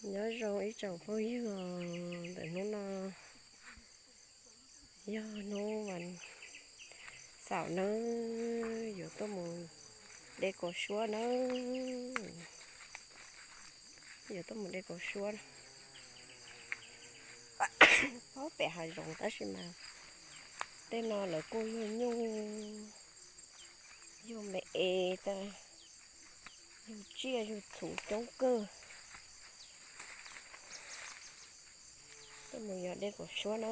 Nyob zoo ib tsoom phooj ywg, ntawm hnub no yog hnub vas xaum nawb, yuav tuaj mus de kaus suab nawb, yuav tuaj mus de kaus suab. Pab pem hav zoov tab sis mas tej no lawv kuj yug nyuj, yug me es tas, yug tsiaj yug txhuv coob kawg. Tuaj mus yog de kaus suab na.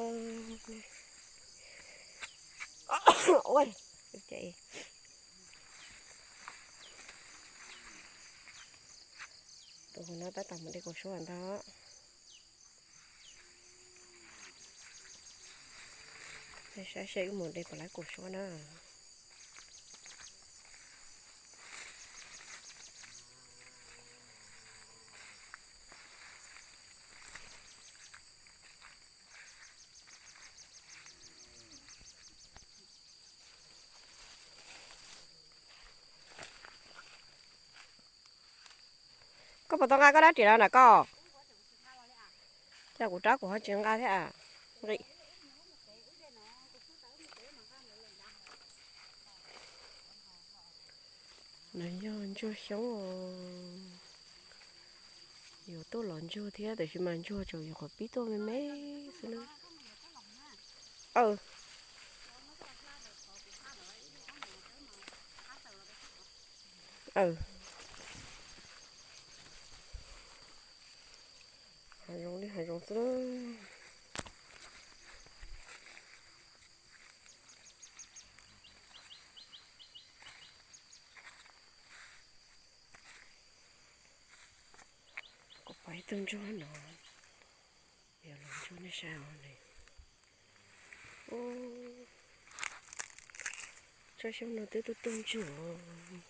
Tus no tab tom mus de kaus suab ntag. Saib seb wb mus de puas laib kaus suab na. Koj puas tau nqa koj dab riam no na koj? Cas kuv rab kuv ho tsis nqa thiab. Nqi. No yog ntsuag xyoob os. Yuav tuaj los ntsuag thiab tiam sis mas ntsuag tseem yuav qhov pib tuaj me me xwb na. Hav zoov li hav zoov xwb. Kuv pom ib tug ntsuag no, yog los ntsuag nej saib os ne. Tsob xyoob no twb tuaj tuaj ntsuag.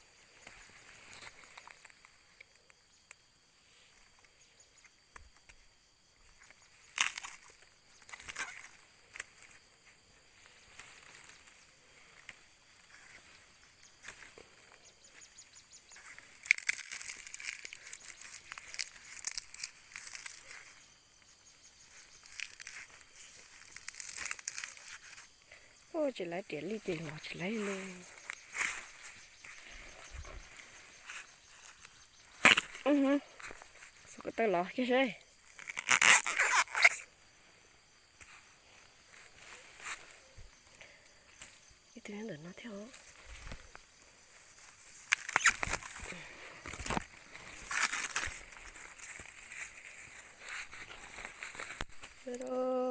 Tsis laib riam li ces los tsis laib li. Xov ko taw los kiag seb. Ib tug nyob ntawm no thiab.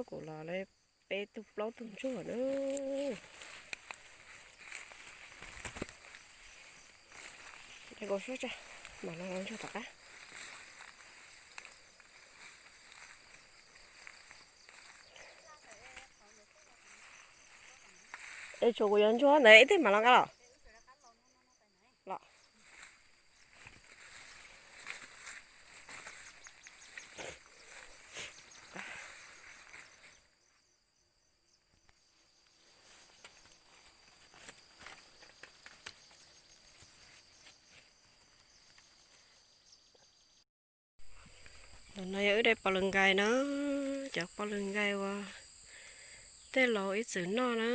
Kuv los li peb tug plaub tug ntsuag na. Kaus suab tso, mam los ntsuag tom qab. Es tsuas kuv yuav ntsuag ntawd ib teg mam los nqa los. Los. Ntawm no yog wb de pov lwm nkais na, cov pov lwm nkais uas tej laus ib txwm noj na.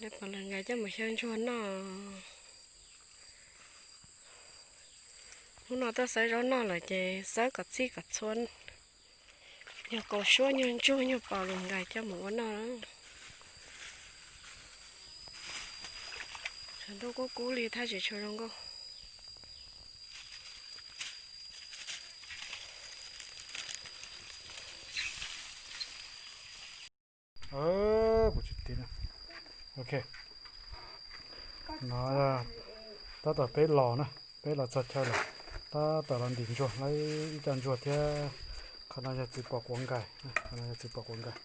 De pov lwm nkais coj mus xyaw ntsuag noj. Hnub no tuaj xawb zaub noj lawm ces xawb kom txhij kom txhua, yog kaus suab nyuag ntsuag nyuag pov lwm nkais coj mus ua noj. Tshav ntuj kub kub li thiaj tsis tshua zoo nkauj. Kuv tsis tiv. Ok. No tab tom peb los na, peb los txog chaw lawm, tab tom los ntim ntsuag, lawv ib co ntsuag thiab. Qhov no yog txiv pom quav nkais, qhov no yog txiv pom quav nkais.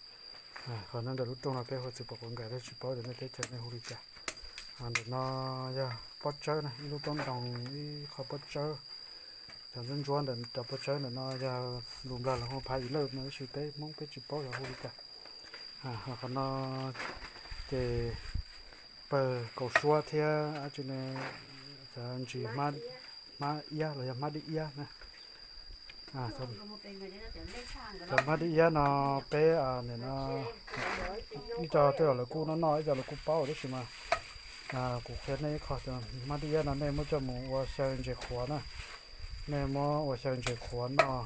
Qhov no ntawm lub rooj no peb hu txiv pom quav nkais, tab sis tsis paub tias nej teb chaws nej hu li cas. Ntawm no yog pob tsawb na, ib lub pob ntoos ib qho pob tsawb. Cov ntsuab ntsuab ntawm cov pob tsawb ntawm no yog lus Nplog los hu phav ib lawm no, tab sis peb Hmoob peb tsis paub xyov hu li cas. Qhov no ces pawg kaus suab thiab dab tsi ne, cov ntsis hmab, Hmab iab los yog hmab dib iab na. Cov hmab dib iab no peb nim no ib co tej zaum lawv kuj noj noj, ib co lawv kuj paub, tab sis mas kuv qhia nej ib qho, cov hmab dib iab no nej muab coj mus ua xyaw ntses qhuav na. Nej muab ua xyaw ntses qhuav noj,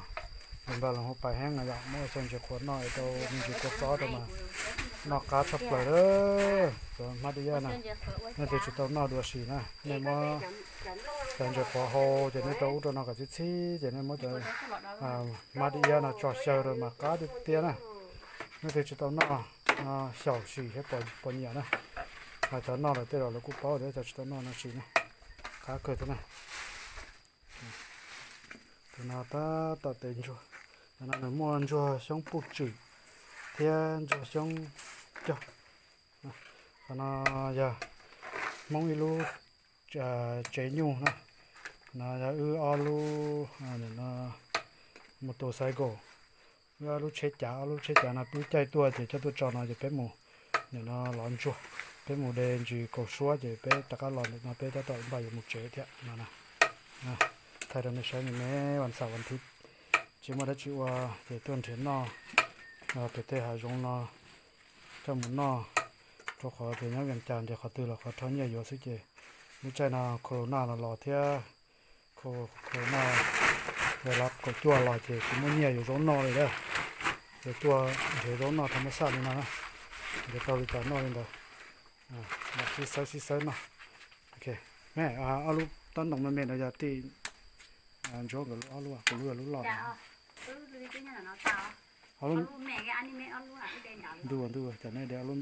npawg los hu pais heeb no yom, muab ua xyaw ntses qhuav noj es tau me ntsis kua txob rau mas noj qab tshaj plaws lawm. Cov hmab dib iab na, nej twg tsis tau noj dua si na, nej muab xyaw ntses qhuav hau ces nej rau ub rau no kom txhib txhib ces nej muab cov hmab dib iab no tso xyaw rau mas qab tiag tiag na. Nej twg tsis tau noj, xyaum sim thiab puas nyiam na. Cov noj lawm tej zaum lawv kuj paub, cov tsis tau noj no sim na, qab kawg thiab na. Tus no tab tom tev ntsuag, cov no nws muaj ntsuag xyoob puj tswm thiab ntsuag xyoob cog. Qhov no yog Hmoob ib lub tsev nyuj na. No yog wb ob lub motorcycle, wb ob lub tsheb cav, ob lub tsheb cav no lub caij tuaj ces coj tuaj tso no ces peb mus nim no lov ntsuag, peb mus de ntsis kaus suab ces peb rov qab los ntawm no peb tab tom npaj yuav mus tsev thiab no. Thaij rau nej saib, nws me vas xaum vas thiv tsis muaj dab tsi ua ces tuaj nrhiav noj pem tej hav zoov no coj mus noj, rau qhov tias nyob Vias Cas ces qhov twg los qhov rho nyiaj yuav xwb ces lub caij no corona los los thiab, corona yog lab kaum cuaj los ces tsis muaj nyiaj yuav zaub noj li lawm. Ces tuaj nrhiav zaub noj thaum mab xaj li no na, nrhiav tau li cas noj li ntawd. Sib xawb sib xawb noj. Me, ob lub tob ntoo me me no yog tij Ntsuab nkawd lub, ob lub, kuv lub yog lub loj. Ntuj ntuj, cov nej de ob lub